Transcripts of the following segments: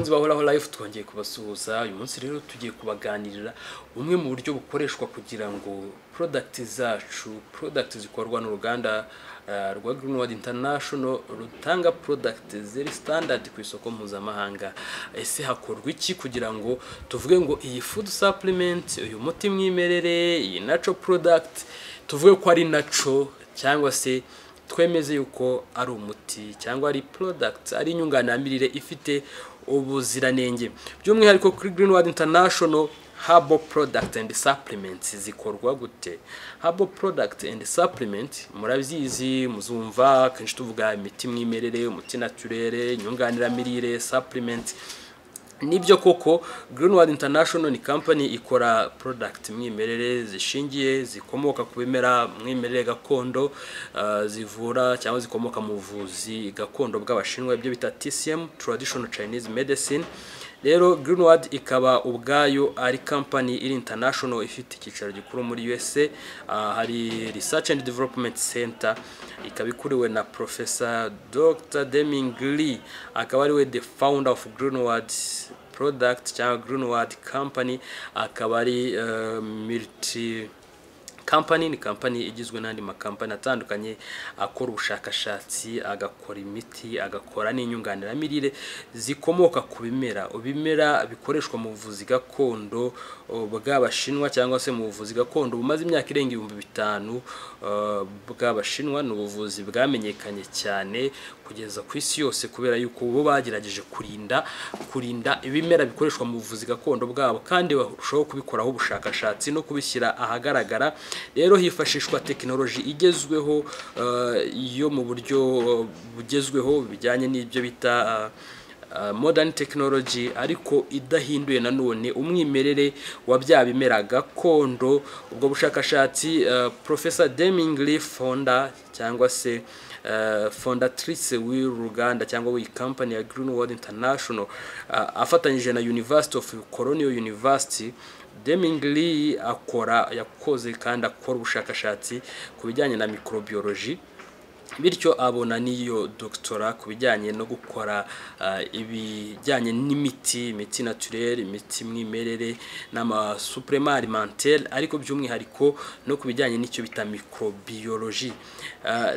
Bakunzi ba Horaho Life, twongeye kubasuhuza. Uyu munsi rero tugiye kubaganirira bumwe mu buryo bukoreshwa kugira ngo product zacu, product zikorwa n'uruganda rwa Green World International rutanga product ziri standard ku isoko mpuzamahanga. Ese hakorwa iki kugira ngo tuvuge ngo iyi food supplement, uyu muti mwimerere, iyi natural product, tuvuge ko ari natural, cyangwa se twemeze yuko ari umuti cyangwa ari product, ari inyunganiramirire ifite ubuziranenge? By'umwihariko kuri Green World International, herbal product and supplements zikorwa gute? Herbal product and supplement murabizi, muzumva kenshi tuvuga imiti mwimerere, umuti naturel, inyunganiramirire, supplement. Nibyo koko, Green World International ni company ikora product mwimerere zishingiye, zikomoka ku bimera mwimerere gakondo, zivura cyangwa zikomoka mu buvuzi gakondo bw'Abashinwa, ibyo bita TCM, Traditional Chinese Medicine. Rero Green World ikaba ubwayo ari company iri international, ifite icyicaro gikuru muri USA. Hari Research and Development Center, ikaba ikuriwe na Professor Dr. Deming Lee, akaba ariwe the founder of Green World product cyangwa Green World Company. Akaba ari multi company, ni company igizwe n'andi makampani atandukanye akora ubushakashatsi, agakora imiti, agakora n'inyunganiramirire zikomoka ku bimera, ibimera bikoreshwa mu buvuzi gakondo bw'Abashinwa, cyangwa se mu buvuzi gakondo bumaze imyaka irenga 5000 bw'Abashinwa. Ni ubuvuzi bwamenyekanye cyane kugeza ku isi yose kubera yuko bo bagerageje kurinda ibimera bikoreshwa mu buvuzi gakondo bwabo, kandi barushaho kubikoraho ubushakashatsi no kubishyira ahagaragara. Rero hifashishwa tekinoloji igezweho, yo mu buryo bugezweho bijyanye n'ibyo bita modern technology, ariko idahinduye nanone umwimerere wa bya bimera gakondo. Ubwo bushakashatsi, Professor Deming Lee, founder cyangwa se fondatrice w'uru ruganda cyangwa w'iyi company ya Green World International, afatanyije na University of Colonial University, Deming Lee akora, yakoze kandi akora ubushakashatsi ku bijyanye na microbiology, bityo abona n'iyo doctorat ku bijyanye no gukora ibijyanye n'imiti, imiti naturelle, imiti mwimerere n'ama supplément alimentaire, ariko by'umwihariko no ku bijyanye n'icyo bita microbiology.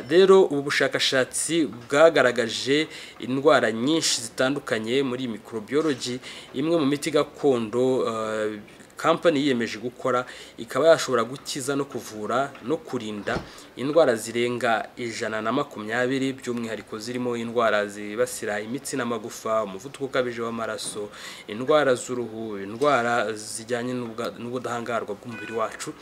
Rero ubu bushakashatsi bwagaragaje indwara nyinshi zitandukanye muri microbiology. Imwe mu miti gakondo company yiyemeje gukora ikaba yashobora gukiza no kuvura no kurinda indwara zirenga 120, by'umwihariko zirimo indwara zibasira imitsi n'amagufa, umuvuduko ukabije w'amaraso, indwara z'uruhu, indwara zijyanye n'ubudahangarwa bw'umubiri wacu.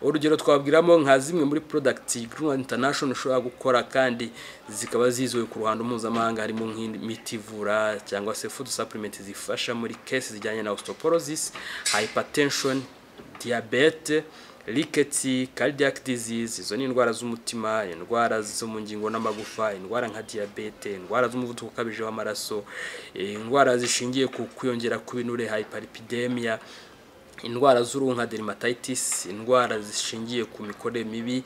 Urugero twabwiramo nka zimwe muri product Green International ushobora gukora kandi zikaba zizwi ku ruhando mpuzamahanga, harimo nk'imiti ivura cyangwa se food supplement zifasha muri case zijyanye na osteoporosis, hypertension, diabète, rickets, cardiac disease, izo ni indwara z'umutima, indwara zo mu ngingo n'amagufa, indwara nka diyabete, indwara z'umuvuduko ukabije w'amaraso, indwara zishingiye ku kwiyongera kw'ibinure, hyperlipidemia, indwara z'uruhu nka dermatitis, indwara zishingiye ku mikorere mibi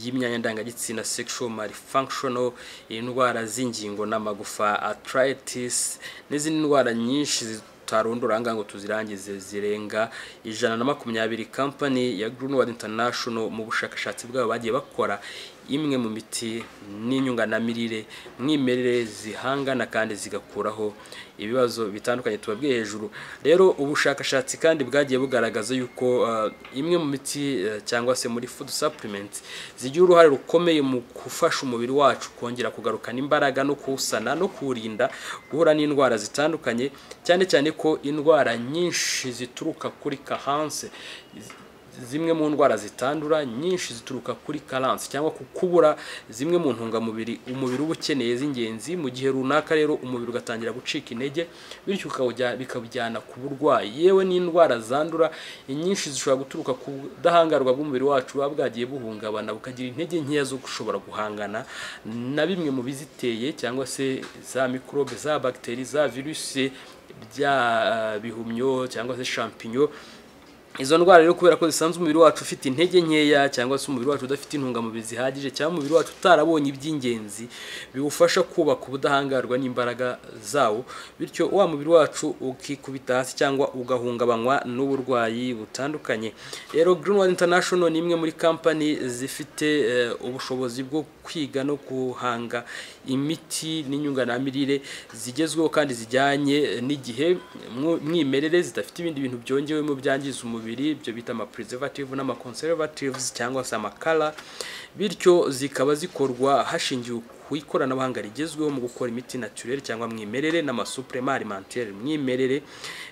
y'imyanya ndangagitsina, sexual malfunctional, indwara z'ingingo n'amagufa, arthritis, n'izindi ndwara nyinshi tutarondora ngo tuzirangize zirenga 120. Company ya Green World International mu bushakashatsi bwabo bagiye bakora imwe mu miti n'inyunganiramirire mwimerere zihangana kandi zigakuraho ibibazo bitandukanye tubabwiye hejuru. Rero ubushakashatsi kandi bwagiye bugaragaza yuko imwe mu miti cyangwa se muri food supplements zigira uruhare rukomeye mu gufasha umubiri wacu kongera kugarukana imbaraga no kuwusana no kuwurinda guhura n'indwara zitandukanye, cyane cyane ko indwara nyinshi zituruka kuri carence. Zimwe mu ndwara zitandura nyinshi zituruka kuri carence cyangwa ku kubura zimwe mu ntungamubiri umubiri uba ukeneye z'ingenzi mu gihe runaka. Rero umubiri ugatangira gucika intege, bityo bikawujyana ku burwayi. Yewe n'indwara zandura inyinshi zishobora guturuka ku budahangarwa bw'umubiri wacu buba bwagiye buhungabana, bukagira intege nkeya zo gushobora guhangana na bimwe mu biziteye, cyangwa se za mikorobe, za bagiteri, za virusi, bya bihumyo cyangwa se champignon. Izo ndwara rero, kubera ko zisanzwe umubiri wacu ufite intege nkeya, cyangwa se umubiri wacu udafite intungamubiri zihagije, cyangwa umubiri wacu utarabonye iby'ingenzi biwufasha kubaka ubudahangarwa n'imbaraga zawo, bityo wa mubiri wacu ukikubita hasi cyangwa ugahungabanywa n'uburwayi butandukanye. Rero Green World International ni imwe muri kampani zifite ubushobozi bwo kwiga no guhanga imiti n'inyunganiramirire zigezweho kandi zijyanye n'igihe, mwimerere, zidafite ibindi bintu byongewemo byangiza umubiri, ibyo bita ama preservative n'ama conservatives cyangwa se amakara. Bityo zikaba zikorwa hashingiwe ku ikoranabuhanga rigezweho mu gukora imiti naturelle cyangwa mwimerere n'ama supplément alimentaire mwimerere.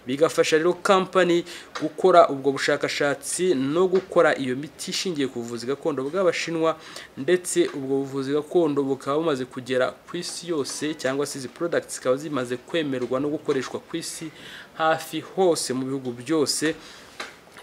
Bigafasha rero company gukora ubwo bushakashatsi no gukora iyo miti ishingiye ku buvuzi gakondo bw'Abashinwa, ndetse ubwo buvuzi gakondo bukaba bumaze kugera ku isi yose, cyangwa se izi products zikaba zimaze kwemerwa no gukoreshwa ku isi hafi hose mu bihugu byose,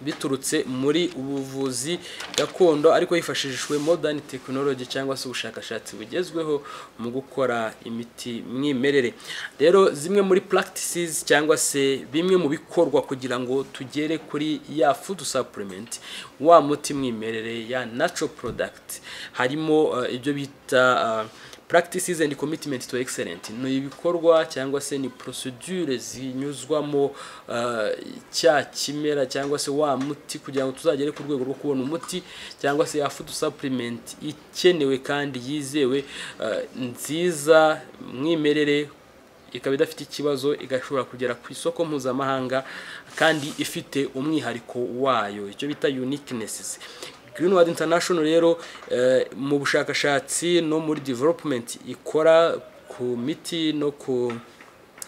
biturutse muri ubuvuzi gakondo ariko hifashishijwe modern technology cyangwa se ubushakashatsi bugezweho mu gukora imiti mwimerere. Rero zimwe muri practices cyangwa se bimwe mu bikorwa kugira ngo tugere kuri ya food supplement, wa muti mwimerere, ya natural product, harimo ibyo bita practices and commitment to excellent. Ni ibikorwa cyangwa se ni procedure zinyuzwamo cya kimera cyangwa se wa muti kugira ngo tuzagere ku rwego rwo kubona umuti cyangwa se ya food supplement ikenewe kandi yizewe, nziza, mwimerere, ikaba idafite ikibazo, igashobora kugera ku isoko mpuzamahanga kandi ifite umwihariko wayo, icyo bita uniquenesses. Green World International rero mu bushakashatsi no muri development ikora ku miti no ku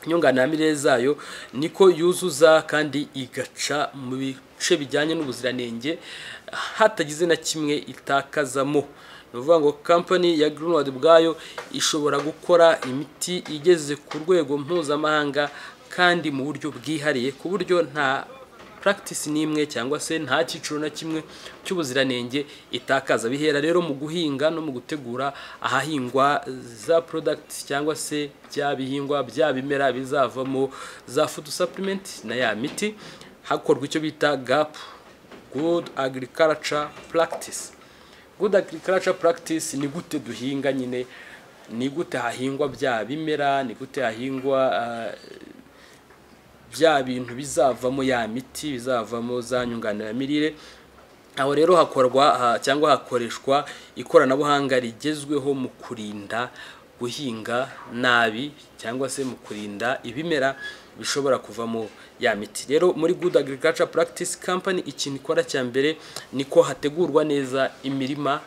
nyunganiramirire zayo, niko yuzuza kandi igaca mu bice bijyanye n'ubuziranenge hatagize na kimwe itakazamo. Ni ukuvuga ngo company ya Green World ubwayo ishobora gukora imiti igeze ku rwego mpuzamahanga kandi mu buryo bwihariye, ku buryo nta practice n'imwe cyangwa se nta cyiciro na kimwe cy'ubuziranenge itakaza. Bihera rero mu guhinga no mu gutegura ahahingwa za products cyangwa se bya bihingwa, bya bimera bizavamo za food supplement na ya miti, hakorwa icyo bita GAP, good agriculture practice. Good agriculture practice ni gute duhinga nyine, ni gute hahingwa bya bimera, ni gute hahingwa bya bintu bizavamo ya miti, bizavamo za nyunganiramirire. Aho rero hakorwa cyangwa hakoreshwa ikoranabuhanga rigezweho mu kurinda guhinga nabi cyangwa se mu kurinda ibimera bishobora kuvamo ya miti. Rero muri good agriculture practice, company ikintu ikora cya mbere niko hategurwa neza imirima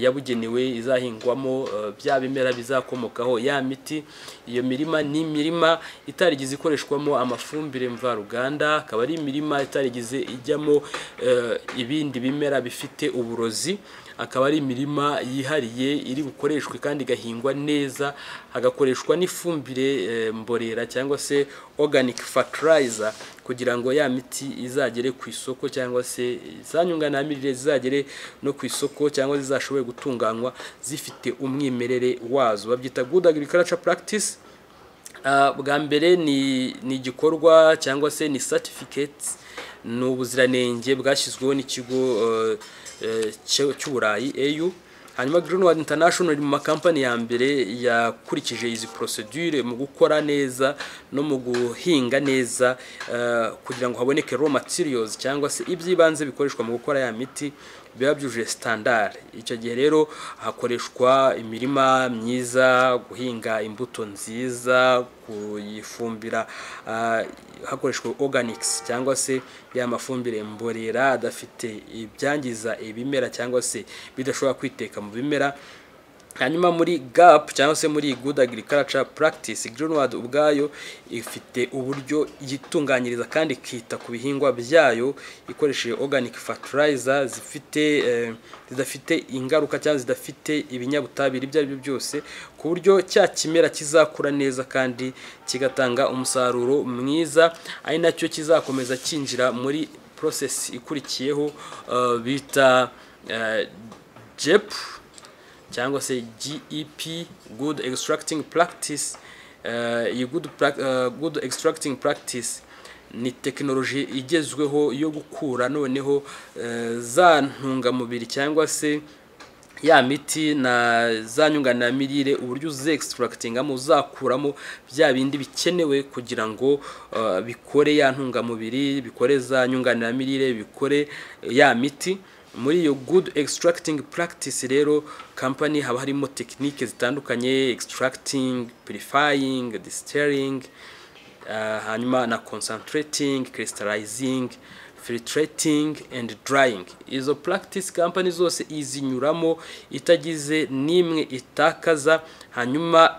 yabugenewe izahingwamo bya bimera bizakomokaho ya miti. Iyo mirima ni imirima itarigeze ikoreshwamo amafumbire mvaruganda, akaba ari imirima itarigeze ijyamo ibindi bimera bifite uburozi, akaba ari imirima yihariye iri bukoreshwe kandi igahingwa neza, hagakoreshwa n'ifumbire mborera cyangwa se organic fertilizer, kugira ngo ya miti izagere ku isoko cyangwa se za nyunganiramirire zizagere no ku isoko cyangwa zizashobore gutunganywa zifite umwimerere wazo. Babyita good agriculture practice. Bwa mbere ni igikorwa cyangwa se ni certificate, ni ubuziranenge bwashyizweho n'ikigo cy'Uburayi, EU. Hanyuma Green World International iri mu makampani ya mbere yakurikije izi procedure mu gukora neza no mu guhinga neza, kugira ngo haboneke raw materials cyangwa se iby'ibanze bikoreshwa mu gukora ya miti biba byujuje standard. Icyo gihe rero hakoreshwa imirima myiza, guhinga imbuto nziza, kuyifumbira hakoreshwa organics cyangwa se ya mafumbire mborera adafite ibyangiza ibimera cyangwa se bidashobora kwiteka mu bimera. Hanyuma muri GAP cyangwa se muri good agriculture practice, Green World ubwayo ifite uburyo yitunganyiriza kandi ikita ku bihingwa byayo ikoresheje organic fertilizer zifite zidafite ingaruka cyangwa zidafite ibinyabutabire ibyo ari byo byose, ku buryo cya kimera kizakura neza kandi kigatanga umusaruro mwiza, ari nacyo kizakomeza cyinjira muri process ikurikiyeho bita GEP cyangwa se GEP, good extracting practice. Iyi good extracting practice Ni tekinoloji igezweho yo gukura noneho za ntungamubiri cyangwa se ya miti na za nyunganiramirire, uburyo uzextractingamo, uzakuramo bya bindi bikenewe kugira ngo bikore ya ntungamubiri, bikore za nyunganiramirire, bikore ya miti. Muri iyo good extracting practice rero, company haba harimo tekinike zitandukanye: extracting, purifying, distilling, hanyuma na concentrating, crystallizing, filtrating and drying. Izo practice company zose izinyuramo itagize n'imwe itakaza. Hanyuma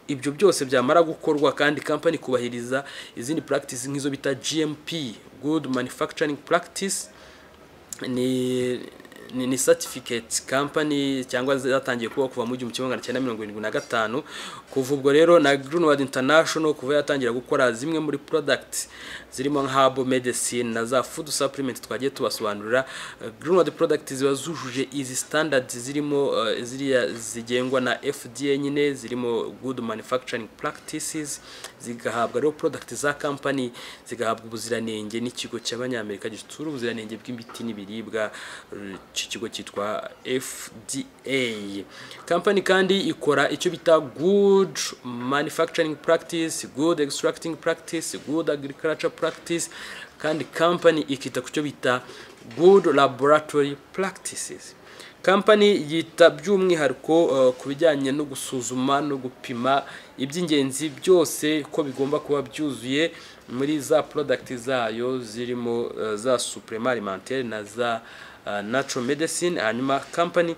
ibyo byose byamara gukorwa, kandi company kubahiriza izindi practice nk'izo bita GMP, good manufacturing practice, ni certificate company cyangwa zatangiye kuba kuva mu 1975. Kuva ubwo rero na Greenworld International kuva yatangira gukora zimwe muri product zirimo nka herbal medicine na za food supplement twagiye tubasobanurira, Greenworld product ziba zujuje izi standards zirimo ziriya zigengwa na FDA nyine, zirimo good manufacturing practices. Zigahabwa rero product za company zigahabwa ubuziranenge n'ikigo cy'Abanyamerika gitsura ubuziranenge bw'imiti n'ibiribwa, iki kigo cyitwa FDA. Company kandi ikora icyo bita good manufacturing practice, good extracting practice, good agriculture practice, kandi company ikita ku cyo bita good laboratory practices. Company yita by'umwihariko ku bijyanye no gusuzuma no gupima iby'ingenzi byose ko bigomba kuba byuzuye muri za product zayo zirimo za supplement alimentaire na za natural medicine. Hanyuma company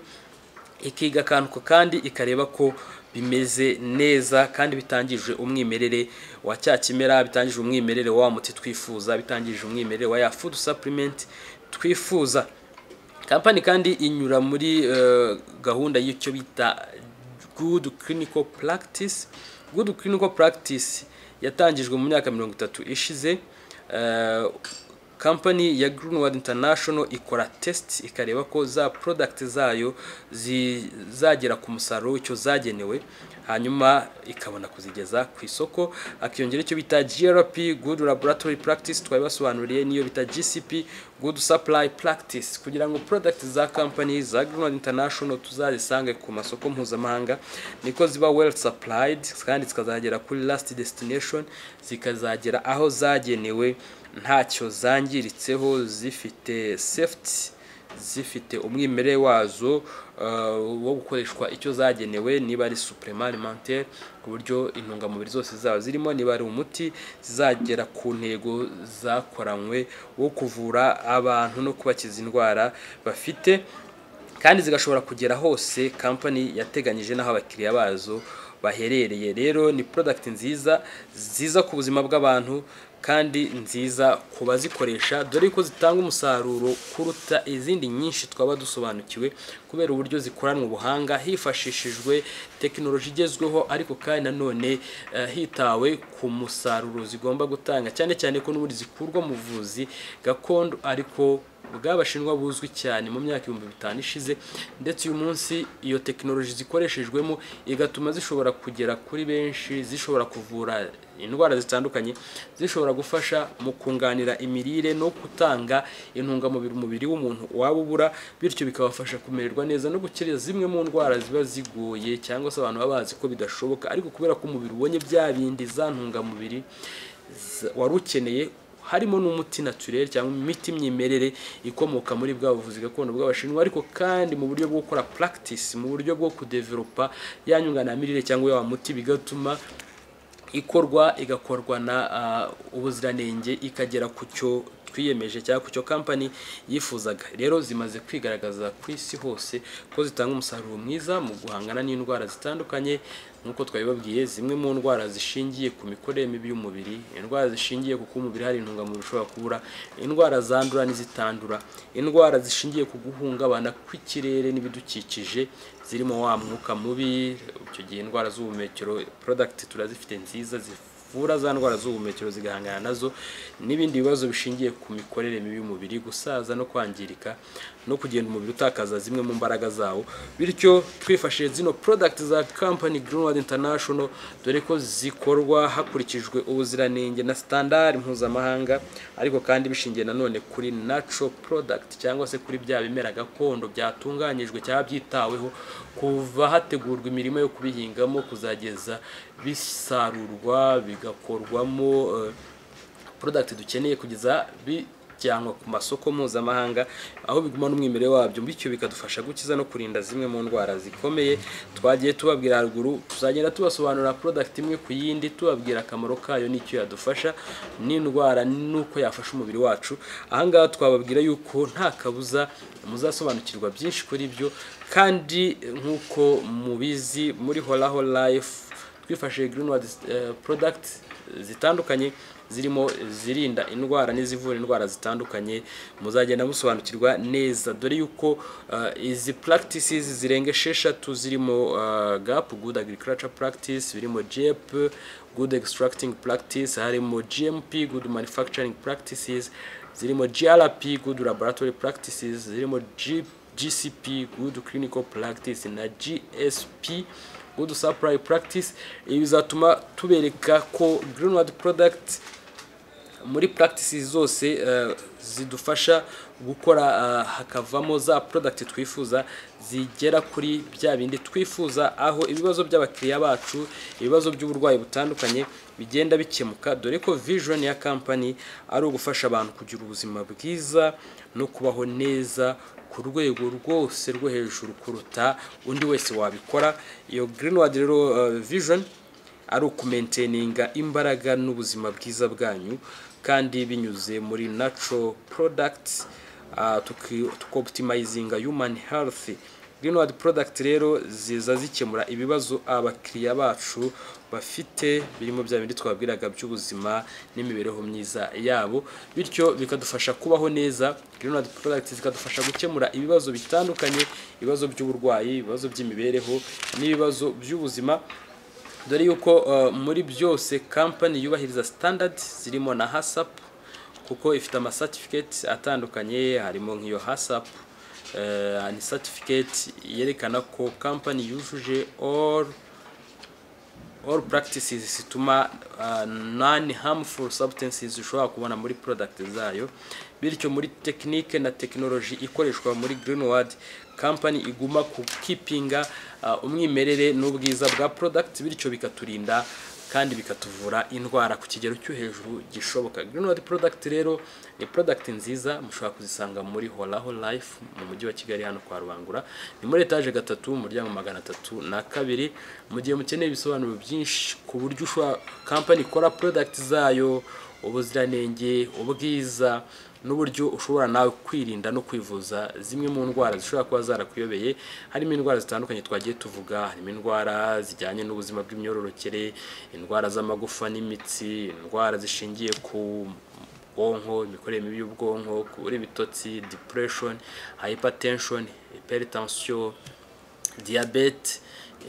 ikiga akantu kandi ikareba ko bimeze neza kandi bitangije umwimerere wa cya kimera, bitangije umwimerere wa muti twifuza, bitangije umwimerere wa ya food supplement twifuza. Company kandi inyura muri gahunda y'icyo bita good clinical practice. Good clinical practice yatangijwe mu myaka 30 ishize. Company ya Greenworld International ikora test, ikareba ko za product zayo zizagera ku musaruro w'icyo zagenewe, hanyuma ikabona kuzigeza ku isoko. Akiyongera icyo bita GLP, good laboratory practice, twabibasobanuriye, niyo bita GCP, good supply practice, kugira ngo product za company za Greenworld International tuzazisange ku masoko mpuzamahanga, niko ziba well supplied kandi zikazagera kuri last destination, zikazagera aho zagenewe ntacyo zangiritseho, zifite safety, zifite umwimerere wazo wo gukoreshwa icyo zagenewe, niba ari supplement alimentaire ku buryo intungamubiri zose zaba zirimo, niba ari umuti zizagera ku ntego zakoranywe wo kuvura abantu no kubakiza indwara bafite, kandi zigashobora kugera hose company yateganyije n'aho abakiriya bazo baherereye. Rero ni product nziza, nziza ku buzima bw'abantu kandi nziza ku bazikoresha, dore ko zitanga umusaruro kuruta izindi nyinshi twaba dusobanukiwe, kubera uburyo zikoranwa ubuhanga hifashishijwe tekinoloji igezweho, ariko kandi nanone hitawe ku musaruro zigomba gutanga, cyane cyane ko n'ubundi zikurwa mu buvuzi gakondo ariko bw'Abashinwa buzwi cyane mu myaka 5000 ishize. Ndetse uyu munsi iyo tekinoloji zikoreshejwemo igatuma zishobora kugera kuri benshi, zishobora kuvura indwara zitandukanye, zishobora gufasha mu kunganira imirire no gutanga intungamubiri umubiri w'umuntu waba ubura, bityo bikabafasha kumererwa neza no gukira zimwe mu ndwara ziba zigoye cyangwa se abantu baba bazi ko bidashoboka, ariko kubera ko umubiri ubonye bya bindi, za ntungamubiri wari ukeneye, harimo n'umuti naturel cyangwa imiti myimerere ikomoka muri bwa buvuzi gakondo bw'Abashinwa, ariko kandi mu buryo bwo gukora practice, mu buryo bwo kudevelopa ya nyunganiramirire cyangwa wa muti, bigatuma ikorwa, igakorwa na ubuziranenge, ikagera ku cyo twiyemeje cyangwa ku cyo company yifuzaga. Rero zimaze kwigaragaza ku isi hose ko zitanga umusaruro mwiza mu guhangana n'indwara zitandukanye, nk'uko twabibabwiye, zimwe mu ndwara zishingiye ku mikorere mibi y'umubiri, indwara zishingiye ku kuba umubiri hari intungamubiri ushobora kubura, indwara zandura n'izitandura, indwara zishingiye ku guhungabana kw'ikirere n'ibidukikije zirimo wa mwuka mubi. Icyo gihe indwara z'ubuhumekero, product turazifite nziza zivura za ndwara z'ubuhumekero, zigahangana nazo, n'ibindi bibazo bishingiye ku mikorere mibi y'umubiri, gusaza no kwangirika. no kugenda umubiri utakaza zimwe mu mbaraga zawo. Bityo twifashishije zino product za company Greenworld International, dore ko zikorwa hakurikijwe ubuziranenge na standard mpuzamahanga, ariko kandi bishingiye nanone kuri natural product cyangwa se kuri bya bimera gakondo byatunganyijwe cyangwa byitaweho kuva hategurwa imirima yo kubihingamo kuzageza bisarurwa, bigakorwamo product dukeneye, kugeza bijyanwa ku masoko mpuzamahanga aho biguma n'umwimerere wabyo. Bityo bikadufasha gukiza no kurinda zimwe mu ndwara zikomeye twagiye tubabwira haruguru. Tuzagenda tubasobanurira product imwe ku yindi, tubabwira akamaro kayo n'icyo yadufasha n'indwara n'uko yafasha umubiri wacu. Ahangaha twababwira yuko nta kabuza muzasobanukirwa byinshi kuri byo. Kandi nk'uko mubizi, muri Horaho Life twifashishije Greenworld product zitandukanye, zirimo zirinda indwara n'izivura indwara zitandukanye. Muzagenda musobanukirwa neza, dore yuko izi practices zirenga 6 zirimo GAP, Good Agriculture Practice, birimo GEP, Good Extracting Practice, harimo GMP, Good Manufacturing Practices, zirimo GLP, Good Laboratory Practices, zirimo GCP, Good Clinical Practice, na GSP, Good Supply Practice. Ibi bizatuma tubereka ko Greenworld product muri practices zose zidufasha gukora, hakavamo za product twifuza zigera kuri bya bindi twifuza, aho ibibazo by'abakiriya bacu, ibibazo by'uburwayi butandukanye bigenda bikemuka, dore ko vision ya company ari ugufasha abantu kugira ubuzima bwiza no kubaho neza ku rwego rwose rwo hejuru kuruta undi wese wabikora. Iyo Greenworld rero vision ari ukumaintaininga imbaraga n'ubuzima bwiza bwanyu, kandi binyuze muri natural products, tukoptimizinga human health. Greenworld product rero ziza zikemura ibibazo abakiriya bacu bafite, birimo bya bindi twabwiraga by'ubuzima n'imibereho myiza yabo, bityo bikadufasha kubaho neza. Greenworld product zikadufasha gukemura ibibazo bitandukanye, ibibazo by'uburwayi, ibibazo by'imibereho n'ibibazo by'ubuzima, dore yuko muri byose company yubahiriza standard zirimo na HACCP, kuko ifite ama certificate atandukanye, harimo nk'iyo HACCP, ni certificate yerekana ko company yujuje all practices zituma non harmful substances ushobora kubona muri product zayo. Bityo muri technique na technology ikoreshwa muri Greenworld company, iguma ku keepinga umwimerere n'ubwiza bwa product, bityo bikaturinda kandi bikatuvura indwara ku kigero cyo hejuru gishoboka. Greenworld product rero ni product nziza, mushobora kuzisanga muri Horaho Life mu mujyi wa Kigali, hano kwa Rubangura, ni muri etaje 3, umuryango 302. Mu gihe mukeneye ibisobanuro byinshi ku buryo ushobora company ikora product zayo, ubuziranenge, ubwiza n'uburyo ushobora nawe kwirinda no kwivuza zimwe mu ndwara zishobora kuba zarakuyobeye, harimo indwara zitandukanye twagiye tuvuga, harimo indwara zijyanye n'ubuzima bw'imyororokere, indwara z'amagufa n'imitsi, indwara zishingiye ku bwonko, imikorere mibi y'ubwonko, kubura ibitotsi, depression, hypertension, hypertension, diyabete,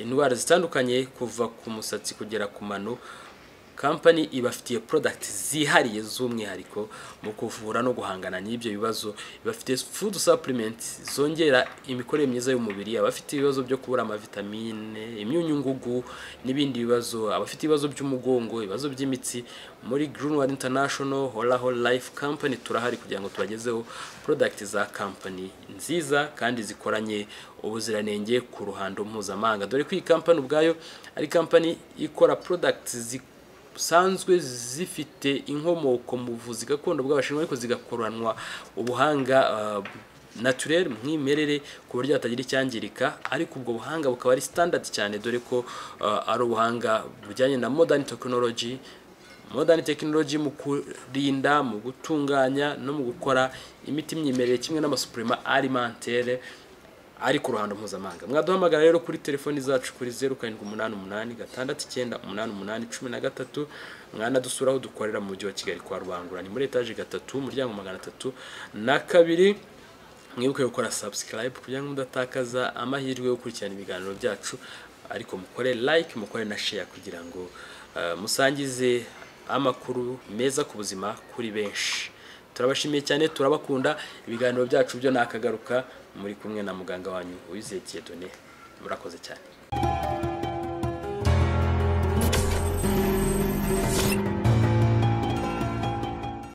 indwara zitandukanye kuva ku musatsi kugera ku mano. Company ibafitiye product zihariye z'umwihariko mu kuvura no guhangana n'ibyo bibazo. Ibafitiye food supplement zongera imikorere myiza y'umubiri, abafite ibibazo byo kubura amavitamine, imyunyungugu n'ibindi bibazo, abafite ibibazo by'umugongo, ibibazo by'imitsi. Muri Greenworld International, Horaho Life Company, turahari kugira ngo tubagezeho product za company nziza kandi zikoranye ubuziranenge ku ruhando mpuzamahanga, dore ko iyi company ubwayo ari company ikora product zisanzwe zifite inkomoko mu buvuzi gakondo bw'Abashinwa, ariko zigakoranwa ubuhanga naturel, mwimerere, ku buryo hatagira icyangirika, ariko ubwo buhanga bukaba ari standard cyane, dore ko ari ubuhanga bujyanye na modern technology, modern technology mu kurinda, mu gutunganya no mu gukora imiti myimerere kimwe n'amasupplément alimentaire ari ku ruhando mpuzamahanga. Mwaduhamagara rero kuri telefoni zacu kuri 0788698813. Mwanadusura aho dukorera mu mujyi wa Kigali kwa Rubangura, ni muri etaje 3, umuryango 302. Mwibuke gukora subscribe kugira ngo mudatakaza amahirwe yo gukurikirana ibiganiro byacu, ariko mukore like, mukore na share kugira ngo musangize amakuru meza ku buzima kuri benshi. Turabashimiye cyane, turabakunda. Ibiganiro byacu byo nakagaruka. Muri kumwe na muganga wanyu Uwizeye Dieudonné. Murakoze cyane.